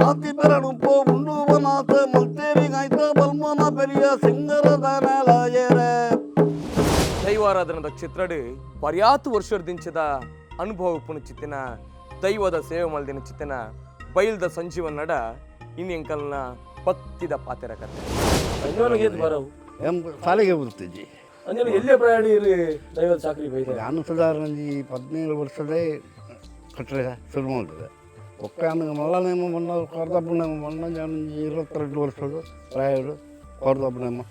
ಆತಿ ಪೆರಡುಪ್ಪೋ ಉಂಡುವನಾಥ ಮಲ್ತೇರಿ ಗಾಯ್ತ ಬಲ್ಮನ ಪೆರಿಯ ಸಿಂಗರದನಲಾಯರೆ. ದೈವಾರಾಧನದ ಕ್ಷೇತ್ರಡ್ ಪರ್ಯಾತ್ ವರ್ಷದಿಂಚದ ಅನುಭವ ಉಪ್ಪುನ ಚಿತ್ತಿನ, ದೈವದ ಸೇವೆ ಮಲ್ದಿನ ಚಿತ್ತಿನ ಬೈಲ್ದ ಸಂಜೀವನ್ನಡ ಇನ್ ಎಂಕಲ್ನ ಭಕ್ತಿದ ಪಾತೆರ ಕತೆ. ಅಂಜೋನಿಗೆ ಏತ್ ಬರವು? ಎಂ ಶಾಲೆಗೆ ಬರ್ತಿದ್ದಿ. ಅಂಜನ ಎಲ್ಲೇ ಪ್ರಯಾಣ ಇರು ದೈವದ ಚಾಕ್ರಿ ಬೈದ? ನಾನು ಸುಧಾರ ಒಂಜಿ 17 ವರ್ಷದೇ ಕಟ್ಟರೆ ಶುರು ಮಾಡಿದೆ. ಒಕ್ಕ ಮಲ್ಲ ನೇಮ ಬಣ್ಣ ಕೊರ್ದಬ್ಬ ನೇಮ ಬಣ್ಣ. ನಾನು 22 ವರ್ಷದ ಪ್ರಾಯಡು ಕೊರ್ದಬ್ಬ ನೇಮ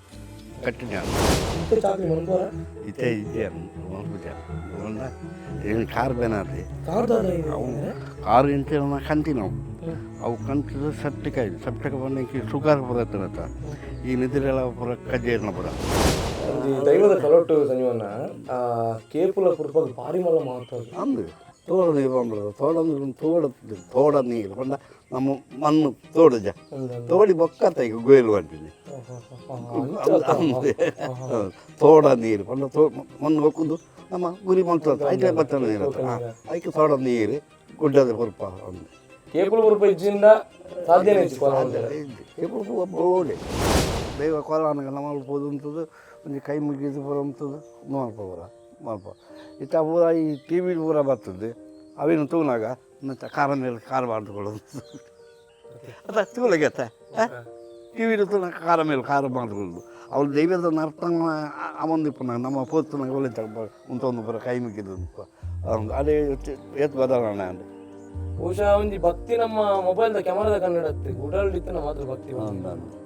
ಕಟ್ಟಿದ್ದೆ. ಇಂತ ಚಾಕ್ರಿ ಮನ್ಪೋರ? ಇತ್ತೆ ಇದ್ದೆ ಮಲ್ಪುಜ. ಏನು ಕಾರ್ ಬೇನಾರಿ. ಕಾರ್ದಾದ? ಅವು ಕಾರು ಇಂತ ಕಂತಿನವು. ಅವು ಕಂತಿದ ಸೆಪ್ಟಿಕ್ ಆಯ್ತು. ಸೆಪ್ಟಿಕ್ ಬಂದ ಶುಗರ್ ಬರತ್ತಿರತ್ತ. ಈ ನಿದ್ರೆಲ್ಲ ಪೂರ ಕಜ್ಜೇರಿನ ಪೂರ. ಒಂಜಿ ದೈವದ ಕಲೊಟ್ಟು ಸಂಜೀವನ್ನ, ಆ ಕೇಪುಲ ಕುರ್ಪಾಗ ಭಾರಿ ಮಲ್ಲ ಮಹತ್ವ ಅದು. ಅಂದು ತೋಡ ನೀರು ಬಂದ್ಬಿಡೋದು. ತೋಡ ನೀರು, ತೋಡ ತೋಡ ನೀರು ಪಂಡ ನಮ್ಮ ಮಣ್ಣು ತೋಡುಜ ತೋಡಿ ಬೊಕ್ಕತ್ತ. ಈಗ ಗೊಯ್ಲು ಅಂತೀನಿ ತೋಡ ನೀರು ಪಂಡ ತೋ ಮಣ್ಣು ಹೊಕ್ಕುದು ನಮ್ಮ ಗುರಿ ಮಂತ ಐತೆ ಬತ್ತನ ನೀರು. ಐಕೆ ತೋಡ ನೀರು ಗುಡ್ಡದ ಪುರ್ಪ ಒಂದು. ಕೇಪುಲ ಕುರ್ಪ ಇಜ್ಜಿಂದ ಸಾಧ್ಯನೇ ಇಜ್ಜಿ ಕೋಲ ಮಲ್ಪೆರೆ. ಬೋಲೆ ದೈವ ಕೋಲಾನಗ ಮಲ್ಪೋದು ಉಂತದು ಒಂಜಿ ಕೈ ಮುಗಿದು ಪೂರ ಉಂತದು ಮಲ್ಪ ಪೂರ ಮಲ್ಪ. ಇತ್ತ ಪೂರ ಈ ಟಿ ವಿ ಪೂರ ಬರ್ತದೆ. ಅವೇನು ತೂನಾಗ ಮತ್ತೆ ಕಾರ ಮೇಲೆ ಕಾರ ಮಾಡ್ಕೊಳ್ಳೋದು ಅತ್ತ ತೂಲಗೆ. ಟಿ ವಿ ತೂನಾಗ ಕಾರ ಮೇಲೆ ಕಾರ ಮಾಡ್ಕೊಳ್ಳೋದು. ಅವ್ರು ದೈವದ ನರ್ತನ ಅವಂದಿಪ್ಪನಾಗ ನಮ್ಮ ಪೋತನಾಗ ಒಳ್ಳೆ ಉಂತೊಂದು ಪೂರ ಕೈ ಮುಗಿದು ಅದೇ ಏತ್ ಬದಲಾವಣೆ ಅಂದೆ. ಬಹುಶಃ ಒಂಜಿ ಭಕ್ತಿ ನಮ್ಮ ಮೊಬೈಲ್ದ ಕ್ಯಾಮರಾದ ಕನ್ನಡ ಉಡಲ್ ಇತ್ತಿನ ಮಾತ್ರ ಭಕ್ತಿ ಬಂತು.